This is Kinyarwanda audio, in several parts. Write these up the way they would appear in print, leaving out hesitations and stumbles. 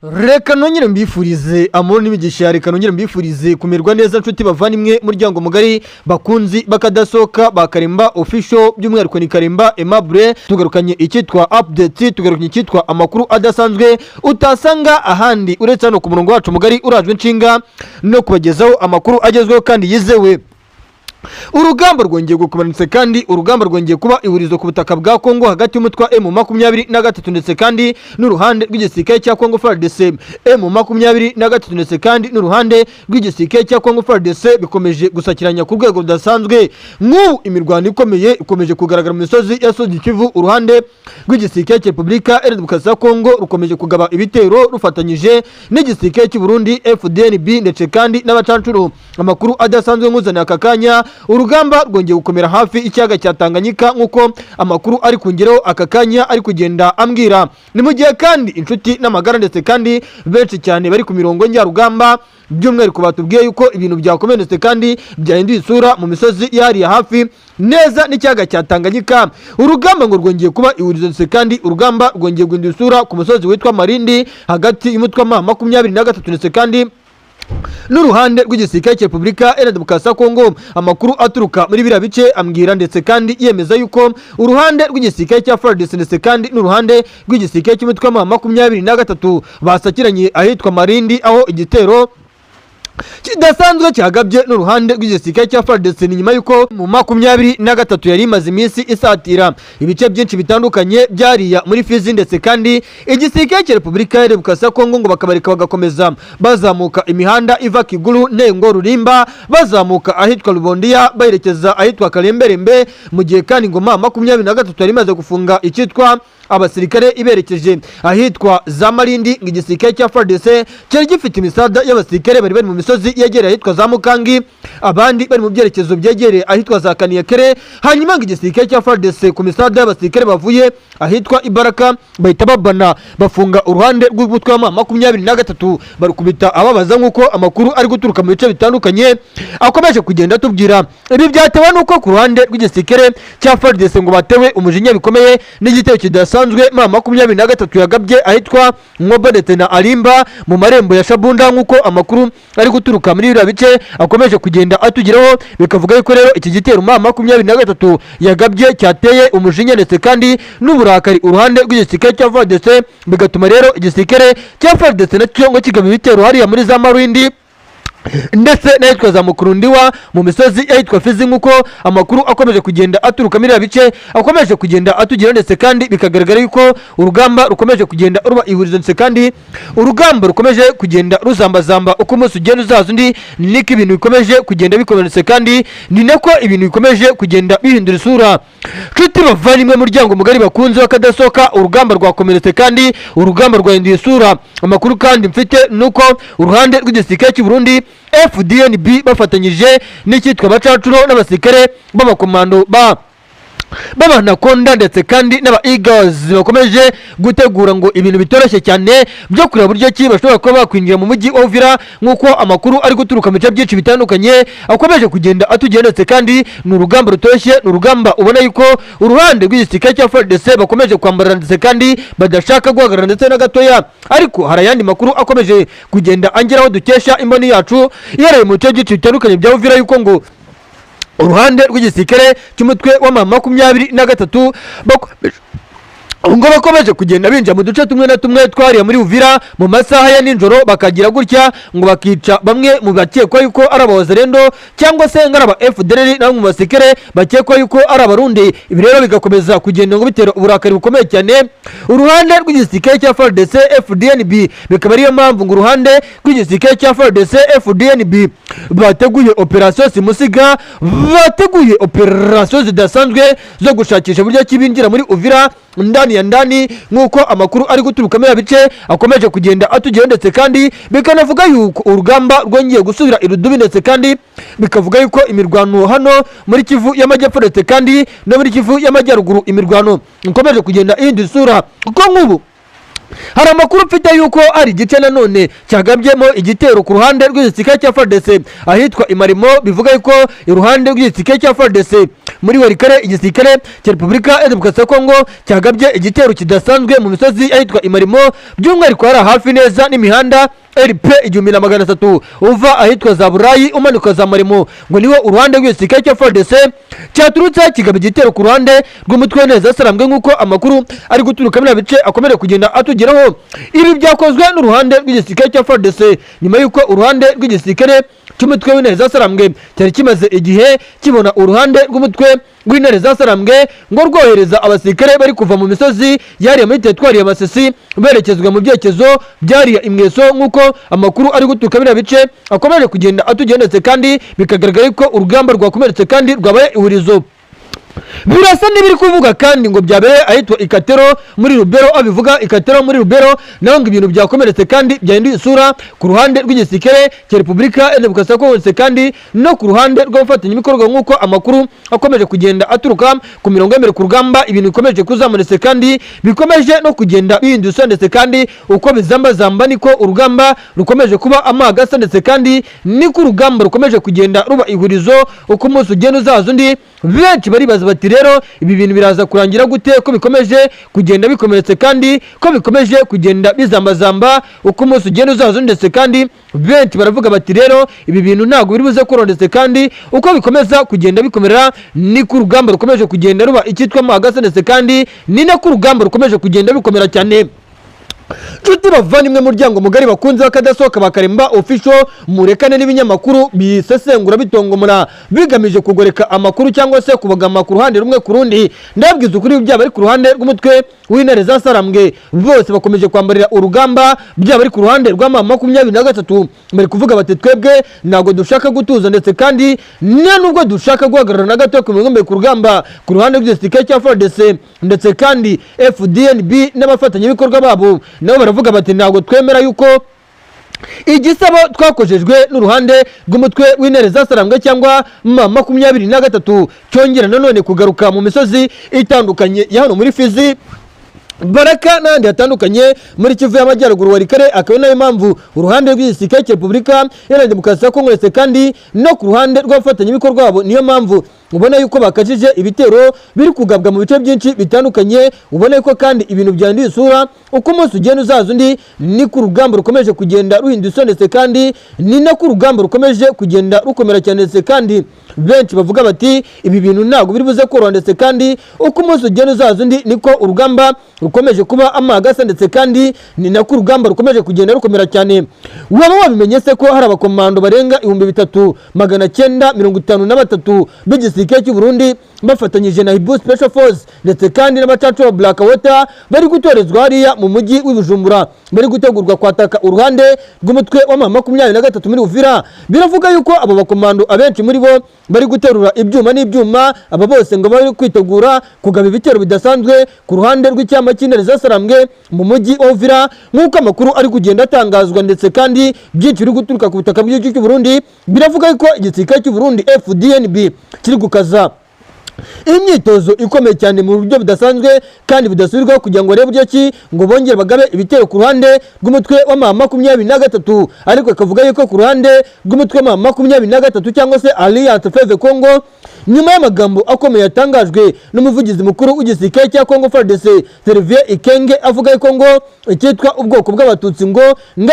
Reka nongere mbifurize amahoro n'imigisha, reka nongere mbifurize kumerwa neza, nshuti bavandimwe, muryango mugari, bakunzi bakadasohoka ba Karemba Official, by'umwihariko ni Karemba Aimable. Tugarukanye icyitwa update, tugarukanye icyitwa amakuru adasanzwe utasanga ahandi uretse hano ku murongo wacu mugari urajwe inshinga no kubagezaho amakuru agezweho kandi yizewe. Urugamba rwongeye gukomanitse kandi urugamba rwongeye kuba ihurizo ku butaka bwa Kongo hagati y'umutwe wa M23 ndetse kandi n'uruhande rw'igisirikare cya Kongo FARDC. M23 ndetse kandi n'uruhande rw'igisirikare cya Kongo FARDC bikomeje gusakiranya ku rwego rudasanzwe. Nk'ubu imirwano ikomeye ikomeje kugaragara mu misozi ya Sud Kivu. Uruhande rw'igisirikare cya Repubulika Iharanira Demokarasi ya Kongo rukomeje kugaba ibitero rufatanyije n'igisirikare cy'u Burundi FDNB ndetse kandi n'abacancuro. Amakuru adasanzwe nkuzaniye aka kanya, urugamba rwongeye gukomera hafi ikiyaga cya Tanganyika nk'uko amakuru ari kungeraho aka kanya ari kugenda ambwira. Ni mu gihe kandi inshuti n'amagara ndetse kandi benshi cyane bari ku mirongo njyarugamba, by'umwihariko batubwiye yuko ibintu byakomeye ndetse kandi byahinduye isura mu misozi yariye hafi neza n'ikiyaga cya Tanganyika. Urugamba ngo rwongeye kuba ihurizo ndetse kandi urugamba rwongeye guhindura isura ku musozi witwa Marindi hagati y'umutwe wa M23 ndetse kandi n'uruhande rw'igisirikare cya Repubulika Iharanira Demokarasi ya Kongo. Amakuru aturuka muri biriya bice ambwira ndetse kandi yemeza yuko uruhande rw'igisirikare cya FARDC ndetse kandi n'uruhande rw'igisirikare cy'umutwe wa M23 basakiranye ahitwa Marindi, aho igitero kidasanzwe cyagabye n'uruhande rw'igisirikare cya FARDC. Ni nyuma y'uko mu 23 yari imaze iminsi isatira ibice byinshi bitandukanye byariya muri Fizi, ndetse kandi igisirikare cya Repubulika ya Demokarasi ya Kongo ngo bakabareka bagakomeza bazamuka imihanda iva Kiguru, Nengo, Rurimba, bazamuka ahitwa Rubondiya bayerekeza ahitwa Karemberembe, mu gihe kandi ngoma 23 yari imaze gufunga icyitwa abasirikare iberekeje ahitwa za Marindi. Ngo igisirikare cya FARDC cyari gifite imisada y'abasirikare bari bari mu misozi yegereye ahitwa za Mukangi, abandi bari mu byerekezo byegereye ahitwa za Kaniyekere. Hanyuma ngo igisirikare cya FARDC ku misada y'abasirikare bavuye ahitwa Ibaraka bahita babana bafunga uruhande rw'umutwe wa 23, barukubita ababaza nk'uko amakuru ari guturuka mu bice bitandukanye akomeje kugenda atubwira. Ibi byatewe n'uko ku ruhande rw'igisirikare cya FARDC ngo batewe umujinya bikomeye n'igitero kidasanzwe M23 yagabye ahitwa Nkobo ndetse na Arimba mu marembo ya Shabunda, nk'uko amakuru ari guturuka muri biriya bice akomeje kugenda atugeraho. Bikavuga yuko rero iki gitero M23 yagabye cyateye umujinya ndetse kandi n'uburakari uruhande rw'igisirikare cya FARDC, bigatuma rero igisirikare cya FARDC nacyo ngo kigaba ibitero hariya muri za Marindi ndetse n'ahitwa za Mukurundiwa mu misozi ahitwa Fizi, nk'uko amakuru akomeje kugenda aturuka muri bice akomeje kugenda atugera, ndetse kandi bikagaragara yuko urugamba rukomeje kugenda ruba ihurizo ndetse kandi urugamba rukomeje kugenda ruzambazamba. Uko umunsi ugenda uzaza undi niko ibintu bikomeje kugenda bikomera, ndetse kandi ni nako ibintu bikomeje kugenda bihindura isura. Nshuti bavandimwe, muryango mugari, bakunze bakadasohoka, urugamba rwakomeretse kandi urugamba rwahinduye isura. Amakuru kandi mfite nuko uruhande rw'igisirikare cy'u Burundi FDNB bafatanyije n'icyitwa abacancuro n'abasirikare b'abakomando ba b'abanakonda ndetse kandi n'aba Eagles bakomeje gutegura ngo ibintu bitoroshye cyane byo kureba buryo ki bashobora kuba bakwinjira mu mujyi wa Uvira, nk'uko amakuru ari guturuka mu bice byinshi bitandukanye akomeje kugenda atugenda. Ndetse kandi ni urugamba rutoroshye, ni urugamba ubona yuko uruhande rw'igisirikare cya FARDC bakomeje kwambarana ndetse kandi badashaka guhagarara ndetse na gatoya. Ariko hari ayandi makuru akomeje kugenda angeraho dukesha imboni yacu ihereye mu bice byinshi bitandukanye bya Uvira, yuko ngo uruhande rw'igisirikare cy'umutwe wa 23 ngo bakomeje kugenda binjira mu duce tumwe na tumwe twariye muri Uvira mu masaha ya nijoro, bakagira gutya ngo bakica bamwe mu bakekwa yuko ari abawazalendo cyangwa se ngo ari aba FDLR na bamwe mu basirikare bakekwa yuko ari abarundi. Ibi rero bigakomeza kugenda ngo bitera uburakari bukomeye cyane uruhande rw'igisirikare cya FARDC FDNB, bikaba ariyo mpamvu ngo uruhande rw'igisirikare cya FARDC FDNB bateguye operasiyo simusiga, bateguye operasiyo zidasanzwe zo gushakisha buryo ki binjira muri Uvira ndani ya ndani, nk'uko amakuru ari guturuka muri bice akomeje kugenda atugeraho. Ndetse kandi bikanavuga yuko urugamba rwongeye gusubira irudubi, ndetse kandi bikavuga yuko imirwano hano muri Kivu y'Amajyepfo ndetse kandi no muri Kivu y'Amajyaruguru imirwano ikomeje kugenda ihindura isura, kuko nk'ubu Hari amakuru mfite yuko ari igice nanone cyagabyemo igitero ku ruhande rw'igisirikare cya FARDC ahitwa Imarimo. Bivuga yuko iruhande rw'igisirikare cya FARDC muri Walikale, igisirikare cya Repubulika ya Demokarasi ya Kongo cyagabye igitero kidasanzwe mu misozi ahitwa Imarimo, by'umwihariko hari hafi neza n'imihanda RP 1300 uva ahitwa za Burayi umanuka za Marimo. Ngo niwo uruhande rw'igisirikare cya FARDC cyaturutse kigaba igitero ku ruhande rw'umutwe neza sarambwe, nk'uko amakuru ari guturuka muri bice akomeje kugenda atugeraho. Ibi byakozwe n'uruhande rw'igisirikare cya FARDC nyuma y'uko uruhande rw'igisirikare cy'umutwe w'intare zasarambwe cyari kimaze igihe kibona uruhande rw'umutwe w'intare zasarambwe ngo rwohereza abasirikare bari kuva mu misozi yariya muri teritwari ya Masisi berekezwa mu byerekezo byariya Imweso, nk'uko amakuru ari guturuka biriya bice akomeje kugenda atugendetse, kandi bikagaragara ko urugamba rwakomeretse kandi rwabaye ihurizo. Birasa n'ibiri kuvuga kandi ngo byabereye ahitwa Ikatero muri Rubero. Abivuga Ikatero muri Rubero naho ngo ibintu byakomeretse kandi byahinduye isura ku ruhande rw'igisirikare cya Repubulika ya Demokarasi ya Kongo kandi no ku ruhande rw'abafatanyabikorwa, nk'uko amakuru akomeje kugenda aturuka ku mirongo y'imbere ku rugamba. Ibintu bikomeje kuzamuretse kandi bikomeje no kugenda bihindura isura, ndetse kandi uko bizambazamba niko urugamba rukomeje kuba amagasa, ndetse kandi niko urugamba rukomeje kugenda ruba ihurizo uko umunsi ugenda uzaza undi. Benshi baribaza bati: "Rero ibi bintu biraza kurangira gute, ko bikomeje kugenda bikomeretse kandi ko bikomeje kugenda bizambazamba uko umunsi ugenda uzaza?" Ndetse kandi benshi baravuga bati: "Rero ibi bintu ntabwo biri buze koroha." Ndetse kandi uko bikomeza kugenda bikomera niko urugamba rukomeje kugenda ruba icyitwa amagasa, ndetse kandi ni nako urugamba rukomeje kugenda rukomera cyane. Nshuti bavandimwe, muryango mugari, bakunze bakadasohoka bakaremba Official, murekane n'ibinyamakuru bisesengura bitongomora bigamije kugoreka amakuru cyangwa se kubogama ku ruhande rumwe ku rundi. Ndababwiza ukuri, byaba ari ku ruhande rw'umutwe w'intare zasarambwe, bose bakomeje kwambarira urugamba. Byaba ari ku ruhande rwa M23, bari kuvuga bati: "Twebwe ntabwo dushaka gutuza, ndetse kandi nta nubwo dushaka guhagarara na gato ku mirongo ku rugamba." Ku ruhande rw'igisirikare cya FARDC ndetse kandi FDNB n'abafatanyabikorwa babo, nabo baravuga bati: "Ntabwo twemera yuko igisabo twakojejwe n'uruhande rw'umutwe w'intare zasarambwe cyangwa M23 cyongera nanone kugaruka mu misozi itandukanye ya hano muri Fizi, Baraka n'ahandi hatandukanye muri Kivu y'Amajyaruguru, Walikale." Akaba nayo mpamvu uruhande rw'igisirikare cya Repubulika Iharanira Demokarasi ya Kongo ndetse kandi no ku ruhande rw'abafatanyabikorwa babo, niyo mpamvu ubona yuko bakajije ibitero biri kugabwa mu bice byinshi bitandukanye. Ubona yuko kandi ibintu byanduye isura, uko umunsi ugenda uzaza undi niko urugamba rukomeje kugenda ruhindura isura, ndetse kandi ni nako urugamba rukomeje kugenda rukomera cyane. Ndetse kandi benshi bavuga bati: "Ibi bintu ntabwo biri buze koroha." Ndetse kandi uko umunsi ugenda uzaza undi niko urugamba rukomeje kuba amagasa, ndetse kandi ni nako urugamba rukomeje kugenda rukomera cyane. Waba wabimenye se ko hari abakomando barenga 3953 b'igisirikare cy'u Burundi bafatanyije na Hibu Special Force ndetse kandi n'abacancuro ba Black Water bari gutorezwa hariya mu mujyi w'i Bujumbura, bari gutegurwa kwataka uruhande rw'umutwe wa M23 muri Uvira? Biravuga yuko abo bakomando abenshi muri bo bari guterura ibyuma n'ibyuma. Aba bose ngo bari kwitegura kugaba ibitero bidasanzwe ku ruhande rw'icyama cy'intare zasarambwe mu mujyi wa Uvira, nk'uko amakuru ari kugenda atangazwa ndetse kandi byinshi biri guturuka ku butaka bw'igihugu cy'u Burundi. Biravuga yuko igisirikare cy'u Burundi FDNB kiri gukaza imyitozo ikomeye cyane mu buryo budasanzwe kandi budasubirwaho, kugira ngo barebe uburyo ki ngo bongere bagabe ibitero ku ruhande rw'umutwe wa M23. Ariko akavuga yuko ku ruhande rw'umutwe wa M23 cyangwa se Alliance Fleuve Congo, nyuma y'amagambo akomeye yatangajwe n'umuvugizi mukuru w'igisirikare cya Congo FARDC, Sylvain Ikenge, avuga yuko ngo icyitwa ubwoko bw'Abatutsi ngo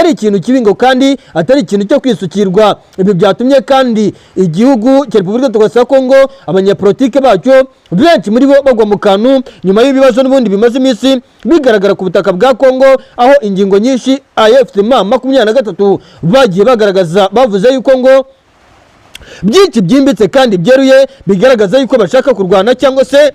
ari ikintu kibi, ngo kandi atari ikintu cyo kwisukirwa, ibi byatumye kandi igihugu cya Repubulika Demokarasi ya Congo, abanyapolitike bacyo benshi muri bo bagwa mu kantu, nyuma y'ibibazo n'ubundi bimaze iminsi bigaragara ku butaka bwa Congo, aho ingingo nyinshi AFC M23 bagiye bagaragaza, bavuze yuko ngo byinshi byimbitse kandi byeruye bigaragaza yuko bashaka kurwana cyangwa se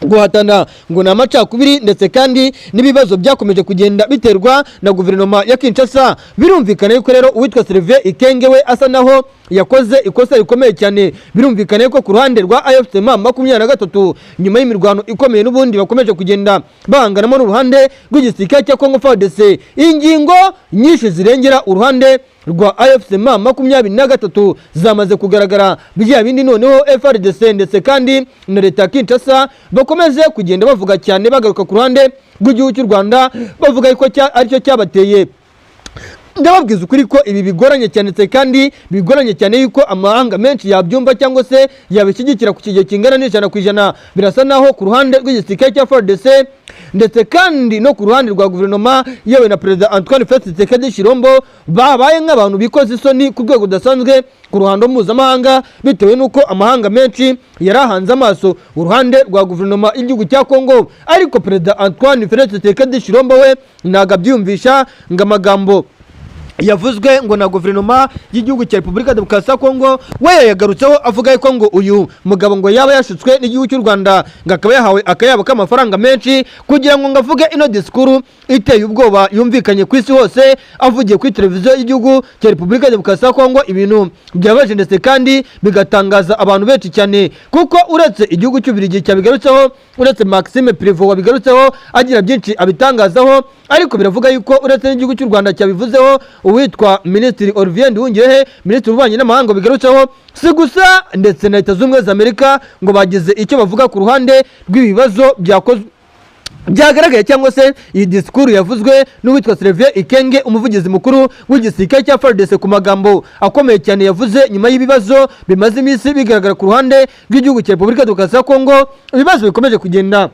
guhatana ngo ni amacakubiri, ndetse kandi n'ibibazo byakomeje kugenda biterwa na guverinoma ya Kinshasa. Birumvikana yuko rero uwitwa Sylvain Ikenge we asa naho yakoze ikosa rikomeye cyane. Birumvikane ko ku ruhande rwa AFC M23, nyuma y'imirwano ikomeye n'ubundi bakomeje kugenda bahanganamo n'uruhande rw'igisirikare cya Congo FARDC, ingingo nyinshi zirengera uruhande rwa AFC M23 zamaze kugaragara. Bya bindi noneho FARDC ndetse kandi na leta ya Kinshasa bakomeze kugenda bavuga cyane, bagaruka ku ruhande rw'igihugu cy'u Rwanda, bavuga ko aricyo cyabateye. Ndababwiza ukuri ko ibi bigoranye cyane, ndetse kandi bigoranye cyane yuko amahanga menshi yabyumva cyangwa se yabishyigikira ku kigero kingana n'100%. Birasa naho ku ruhande rw'igisirikare cya FARDC ndetse kandi no ku ruhande rwa guverinoma yewe na Perezida Antoine Felix Tshisekedi Tshilombo babaye nk'abantu bikoze isoni ku rwego rudasanzwe ku ruhando mpuzamahanga, bitewe n'uko amahanga menshi yari ahanze amaso uruhande rwa guverinoma y'igihugu cya Congo. Ariko Perezida Antoine Felix Tshisekedi Tshilombo we ntabwo abyiyumvisha, ngo amagambo yavuzwe ngo na guverinoma y'igihugu cya Repubulika Demokarasi ya Kongo we yayagarutseho, avuga yuko ngo uyu mugabo ngo yaba yashutswe n'igihugu cy'u Rwanda, ngo akaba yahawe akayabo k'amafaranga menshi kugira ngo avuge ino disikuru iteye ubwoba yumvikanye ku isi hose, avugiye kuri televiziyo y'igihugu cya Repubulika Demokarasi ya Kongo. Ibintu byabaje ndetse kandi bigatangaza abantu benshi cyane, kuko uretse igihugu cy'Ububiligi cyabigarutseho, uretse Maxime Prévost wabigarutseho agira byinshi abitangazaho, ariko biravuga yuko uretse n'igihugu cy'u Rwanda cyabivuzeho, uwitwa Minisitiri Olivier Nduhungirehe, Minisitiri w'Ububanyi n'Amahanga, bigarutseho. Si gusa, ndetse na Leta Zunze Ubumwe za Amerika ngo bagize icyo bavuga ku ruhande rw'ibibazo byakozwe byagaragaye cyangwa se iyi disikuru yavuzwe n'uwitwa Sylvain Ikenge, umuvugizi mukuru w'igisirikare cya FARDC, ku magambo akomeye cyane yavuze nyuma y'ibibazo bimaze iminsi bigaragara ku ruhande rw'igihugu cya Repubulika Demokarasi ya Kongo, ibibazo bikomeje kugenda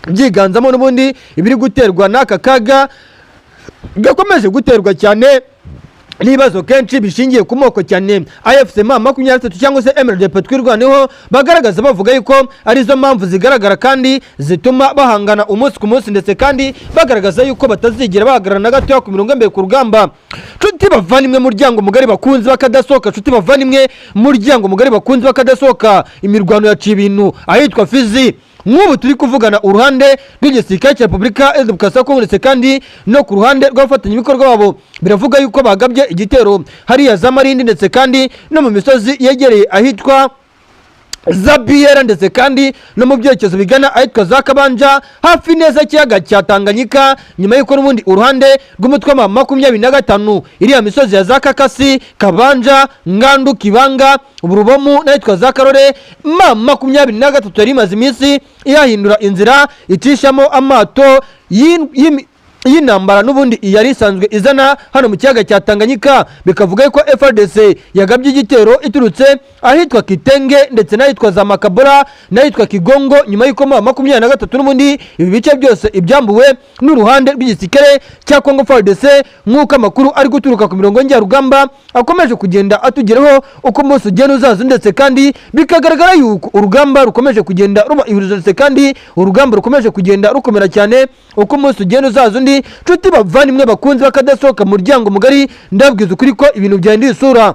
byiganzamo n'ubundi ibiri guterwa n'aka kaga gakomeje guterwa cyane n'ibibazo kenshi bishingiye ku moko cyane. AFC M23 cyangwa se MRDP Twirwaneho bagaragaza bavuga yuko arizo mpamvu zigaragara kandi zituma bahangana umunsi ku munsi, ndetse kandi bagaragaza yuko batazigera bahagarara na gatoya ku mirongo imbere ku rugamba. Nshuti bavandimwe, muryango mugari, bakunzi bakadasohoka, nshuti bavandimwe, muryango mugari, bakunzi bakadasohoka, imirwano yaciye ibintu ahitwa Fizi. Nk'ubu turi kuvugana, uruhande rw'igisirikare cya Repubulika ya Demokarasi ya Kongo ndetse kandi no ku ruhande rw'abafatanyabikorwa babo biravuga yuko bagabye igitero hariya za Marindi, ndetse kandi no mu misozi yegereye ahitwa za Biyera, ndetse kandi no mu byerekezo bigana ahitwa za Kabanja, hafi neza ikiyaga cya Tanganyika, nyuma y'uko n'ubundi uruhande rw'umutwe wa 25 iriya misozi ya za Kakasi, Kabanja, Ngandu, Kibanga, Urubomu n'ahitwa za Karore, M23 yari imaze iminsi ihahindura inzira icishamo amato y'intambara n'ubundi yari isanzwe izana hano mu kiyaga cya Tanganyika. Bikavuga ko FARDC yagabye igitero iturutse ahitwa Kitenge ndetse n'ahitwa za Makabora n'ahitwa Kigongo, nyuma y'uko M23 n'ubundi ibi bice byose ibyambuwe n'uruhande rw'igisirikare cya Congo FARDC, nk'uko amakuru ari guturuka ku mirongo njyarugamba akomeje kugenda atugeraho uko umunsi ugenda uzaza, ndetse kandi bikagaragara yuko urugamba rukomeje kugenda ruba ihurizo, ndetse kandi urugamba rukomeje kugenda rukomera cyane uko umunsi ugenda uzaza undi. Nshuti bavandimwe, bakunzi bakadasohoka, muryango mugari, ndabwiza ukuri ko ibintu byahinduye isura.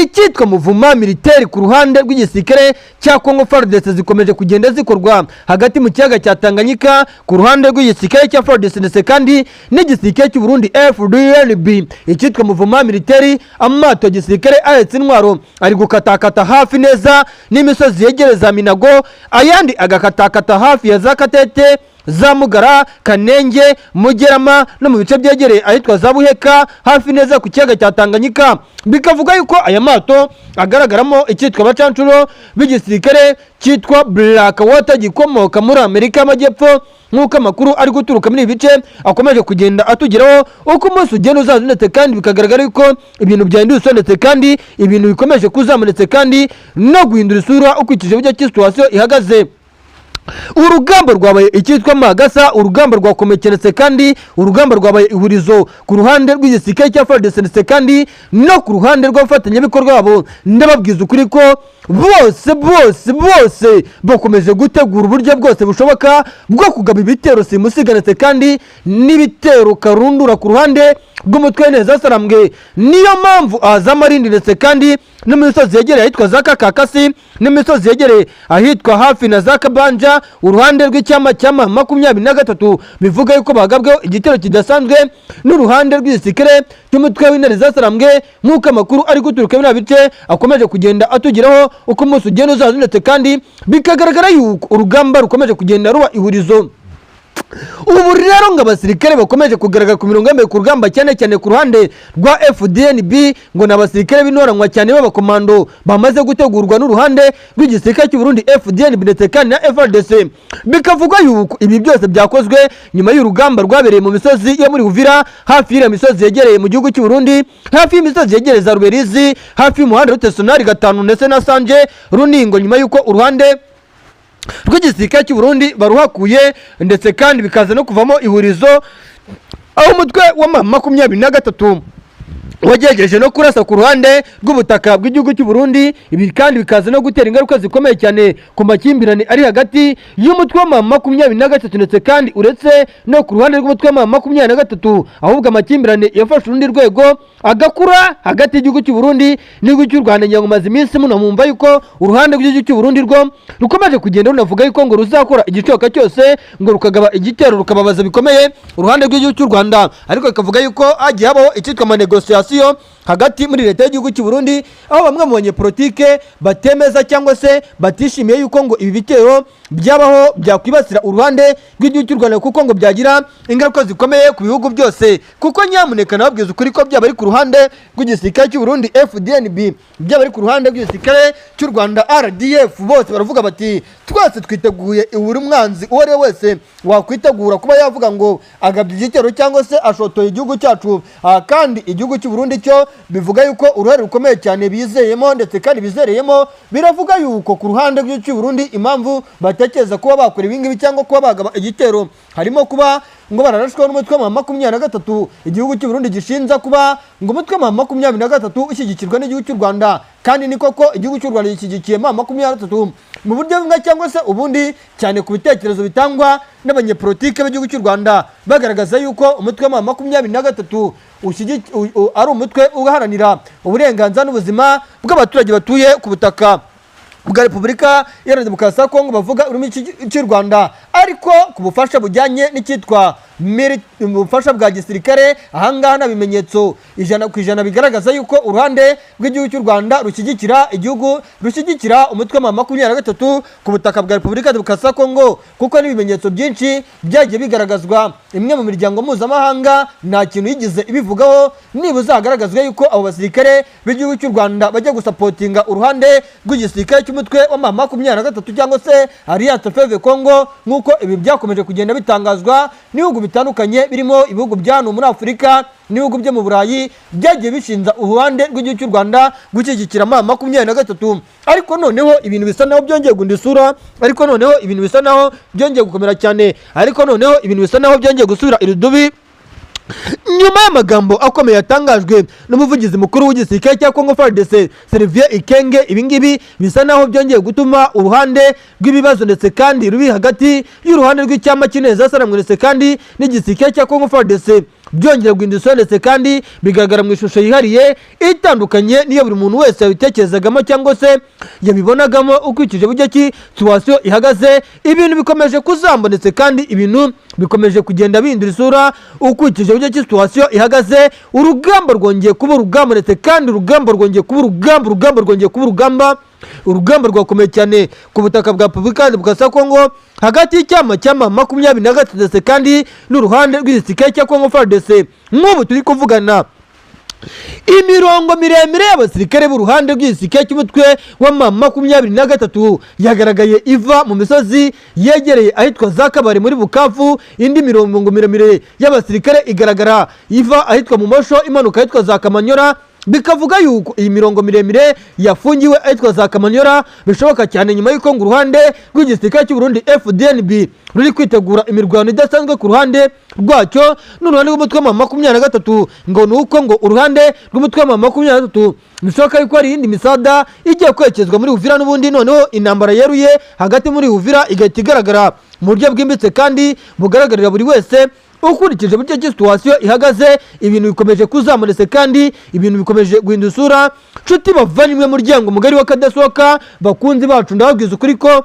Icyitwa mouvement militaire ku ruhande rw'igisirikare cya Congo FARDC zikomeje kugenda zikorwa hagati mu kiyaga cya Tanganyika ku ruhande rw'igisirikare cya FARDC ndetse kandi n'igisirikare cy'u Burundi FDNB. Icyitwa mouvement militaire, amato ya gisirikare ahetse intwaro ari gukatakata hafi neza n'imisozi yegereza Minago, ayandi agakatakata hafi ya za Katete, za Mugara, Kanenge, Mugerama no mu bice byegereye ahitwa za Buheka, hafi neza ku kiyaga cya Tanganyika. Bikavuga yuko aya mato agaragaramo icyitwa abacancuro b'igisirikare cyitwa Black Water gikomoka muri Amerika y'Amajyepfo, nk'uko amakuru ari guturuka muri ibi bice akomeje kugenda atugeraho uko umunsi ugenda uzaza, ndetse kandi bikagaragara yuko ibintu byahinduye isura, ndetse kandi ibintu bikomeje kuzamuka, ndetse kandi no guhindura isura ukurikije uburyo ki situation ihagaze. Urugamba rwabaye icyitwa magasa, urugamba rwakomekeretse, kandi urugamba rwabaye ihurizo ku ruhande rw'igisirikare cya FARDC ndetse kandi no ku ruhande rw'abafatanyabikorwa babo. Ndababwiza ukuri ko bose bose bose bakomeje gutegura uburyo bwose bushoboka bwo kugaba ibitero simusiga, ndetse kandi n'ibitero karundura ku ruhande rw'umutwe w'intezi sarambwe. Niyo mpamvu ahazamarindi ndetse kandi n'imisozi yegereye ahitwa za Kakakasi, n'imisozi yegereye ahitwa hafi na za Kabanja. Uvira, uruhande rw'icyama cyama 23 bivuga yuko bagabweho igitero kidasanzwe n'uruhande rw'igisirikare cy'umutwe w'intare zasarambwe, nk'uko amakuru ari guturuka muri bice akomeje kugenda atugeraho uko umunsi ugenda uzaza, ndetse kandi bikagaragara yuko urugamba rukomeje kugenda ruba ihurizo. Ubu rero ngo abasirikare bakomeje kugaragara ku mirongo y'imbere ku rugamba, cyane cyane ku ruhande rwa FDNB, ngo ni abasirikare b'intoranwa cyane b'abakomando bamaze gutegurwa n'uruhande rw'igisirikare cy'u Burundi FDNB ndetse kandi na FARDC. Bikavugwa yuko ibi byose byakozwe nyuma y'urugamba rwabereye mu misozi yo muri Uvira, hafi y'iriya misozi yegereye mu gihugu cy'u Burundi, hafi y'imisozi yegereye za Ruberizi, hafi y'umuhanda Rutesonari 5 ndetse na Sanje Runingo, nyuma y'uko uruhande rw'igisirikare cy'u Burundi baruhakuye, ndetse kandi bikaza no kuvamo ihurizo aho umutwe wa 23 wagerageje no kurasa ku ruhande rw'ubutaka bw'igihugu cy'u Burundi. Ibi kandi bikaza no gutera ingaruka zikomeye cyane ku makimbirane ari hagati y'umutwe wa 23, ndetse kandi uretse no ku ruhande rw'umutwe wa 23, ahubwo amakimbirane yafashe urundi rwego agakura hagati y'igihugu cy'u Burundi n'igihugu cy'u Rwanda. Ngira ngo maze iminsi muno mumva yuko uruhande rw'igihugu cy'u Burundi rwo rukomeje kugenda runavuga yuko ngo ruzakora igishoboka cyose ngo rukagaba igitero rukababaza bikomeye uruhande rw'igihugu cy'u Rwanda, ariko bikavuga yuko hagiye habaho icyitwa amanegosiyasiyo hagati muri leta y'igihugu cy'u Burundi, aho bamwe mu banyepolitike batemeza cyangwa se batishimiye yuko ngo ibi bitero byabaho byakwibasira uruhande rw'igihugu cy'u Rwanda, kuko ngo byagira ingaruka zikomeye ku bihugu byose. Kuko nyamuneka nababwiza ukuri ko byaba ari ku ruhande rw'igisirikare cy'u Burundi FDNB, byaba ari ku ruhande rw'igisirikare cy'u Rwanda RDF, bose baravuga bati twese twiteguye buri mwanzi uwo ari we wese wakwitegura kuba yavuga ngo agabye igitero cyangwa se ashotoye igihugu cyacu. Kandi igihugu cy'u Burundi cyo bivuga yuko uruhare rukomeye cyane bizeyemo ndetse kandi bizereyemo, biravuga yuko ku ruhande rw'igihugu cy'u Burundi impamvu batekereza kuba bakora ibi ngibi cyangwa kuba bagaba igitero harimo kuba ngo bararashwe n'umutwe wa 23 igihugu cy'u Burundi gishinza kuba ngo umutwe wa 23 ushyigikirwa n'igihugu cy'u Rwanda, kandi ni koko igihugu cy'u Rwanda gishyigikiye 23 mu buryo bumwe cyangwa se ubundi, cyane ku bitekerezo bitangwa n'abanyepolitike b'igihugu cy'u Rwanda bagaragaza yuko umutwe wa 23 ari umutwe uharanira uburenganzira n'ubuzima bw'abaturage batuye ku butaka bwa Repubulika Iharanira Demokarasi ya Kongo, bavuga ururimi cy'u Rwanda, ariko ku bufasha bujyanye n'icyitwa ubufasha bwa gisirikare ahangaha nta bimenyetso 100% bigaragaza yuko uruhande rw'igihugu cy'u Rwanda rushyigikira igihugu, rushyigikira umutwe wa 23 ku butaka bwa Repubulika Demokarasi ya Kongo, kuko n'ibimenyetso byinshi byagiye bigaragazwa. Imwe mu miryango mpuzamahanga nta kintu yigize ibivugaho, niba uzagaragazwa yuko abo basirikare b'igihugu cy'u Rwanda bajya gusapotinga uruhande rw'igisirikare cy'umutwe wa 23 cyangwa se Alliance Fleuve Congo, nk'uko ibi byakomeje kugenda bitangazwa n'ibihugu bitandukanye birimo ibihugu bya hano muri Afurika n'ibihugu byo mu Burayi byagiye bishinza uruhande rw'igihugu cy'u Rwanda gushyigikira 23. Ariko noneho ibintu bisa naho byongeye guhindura isura, ariko noneho ibintu bisa naho byongeye gukomera cyane, ariko noneho ibintu bisa naho byongeye gusubira irudubi nyuma y'amagambo akomeye yatangajwe n'umuvugizi mukuru w'igisirikare cya Congo FARDC Sylvain Ikenge. Ibi ngibi bisa naho byongeye gutuma uruhande rw'ibibazo ndetse kandi ruri hagati y'uruhande rw'icyama cy'Ineza Saramwe ndetse kandi n'igisirikare cya Congo FARDC byongera guhindura isura, ndetse kandi bigaragara mu ishusho yihariye itandukanye n'iyo buri muntu wese yabitekerezagamo cyangwa se yabibonagamo ukurikije buryo ki situwasiyo ihagaze. Ibintu bikomeje kuzamba ndetse kandi ibintu bikomeje kugenda bihindura isura ukurikije buryo ki situwasiyo ihagaze. Urugamba rwongeye kuba urugamba, ndetse kandi urugamba rwongeye kuba urugamba, urugamba rwongeye kuba urugamba, urugamba rwakomeye cyane ku butaka bwa Repubulika ya Demokarasi ya Kongo hagati y'icyama cyama 23 ndetse kandi n'uruhande rw'igisirikare cya Congo FARDC. Nk'ubu turi kuvugana, imirongo miremire y'abasirikare b'uruhande rw'igisirikare cy'umutwe wa 23 yagaragaye iva mu misozi yegereye ahitwa za Kabare muri Bukavu. Indi mirongo miremire y'abasirikare igaragara iva ahitwa mu Mosho imanuka ahitwa za Kamanyora. Bikavuga yuko iyi mirongo miremire yafungiwe ahitwa za Kamanyora bishoboka cyane nyuma y'uko ngo uruhande rw'igisirikare cy'u Burundi FDNB ruri kwitegura imirwano idasanzwe ku ruhande rwacyo n'uruhande rw'umutwe wa 23, ngo ni uko ngo uruhande rw'umutwe wa 23 bishoboka yuko hari iyindi misada igiye kwerekezwa muri Uvira n'ubundi, noneho intambara yeruye hagati muri Uvira igahita igaragara mu buryo bwimbitse kandi bugaragarira buri wese ukurikije buryo ki situwasiyo ihagaze. Ibintu bikomeje kuzamurese kandi ibintu bikomeje guhindura isura. Nshuti bavanywe muryango mugari wa Kadasohoka, bakunzi bacu, ndababwiza ukuri ko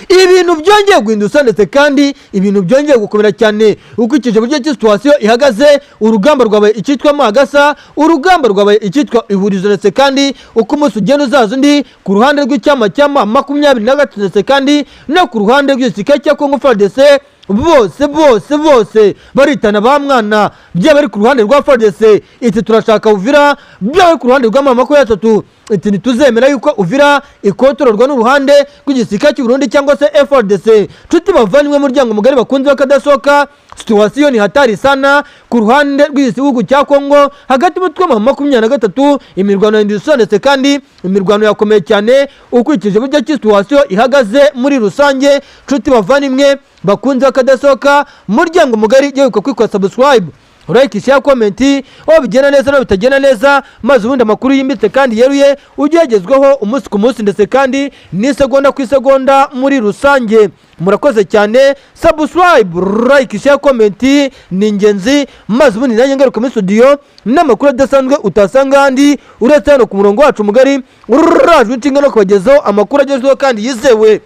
Ibintu byongeye guhinduka ndetse kandi ibintu byongeye gukomera cyane. Ukurikije uburyo ki situation ihagaze, urugamba rwabaye icyitwa magasa, urugamba rwabaye icyitwa ihurizo, ndetse kandi uko umunsi ugenda uzaza undi, ku ruhande rw'icyama cya M23 ndetse kandi no ku ruhande rw'igisirikare cya Congo FARDC, bose bose bose baritana ba mwana. Byaba ari ku ruhande rwa FARDC iti "Turashaka Uvira", byaba ari ku ruhande rwa M23 iti "Ntituzemera yuko Uvira ikontororwa n'uruhande rw'igisirikare cy'u Burundi cyangwa se FARDC". Nshuti bavandimwe, muryango mugari, bakunze bakadasohoka, situation ni hatari sana ku ruhande rw'igihugu cya Kongo. Hagati y'umutwe wa M23, imirwano yahinduye, ndetse kandi imirwano yakomeye cyane ukurikije uburyo ki situation ihagaze muri rusange. Nshuti bavandimwe, bakunze bakadasohoka, muryango mugari, yewe kwikora subscribe, like, share, comment, aho bigenda neza no bitagenda neza, maze ubundi amakuru yimbitse kandi yeruye ujye yagezweho umunsi ku munsi ndetse kandi n'isegonda ku isegonda muri rusange. Murakoze cyane. Subscribe, like, share, comment ni ingenzi, maze ubundi nanjye ngaruka muri studio n'amakuru adasanzwe utasanga ahandi uretse hano ku murongo wacu mugari urajwe inshinga no kubagezaho amakuru agezweho kandi yizewe.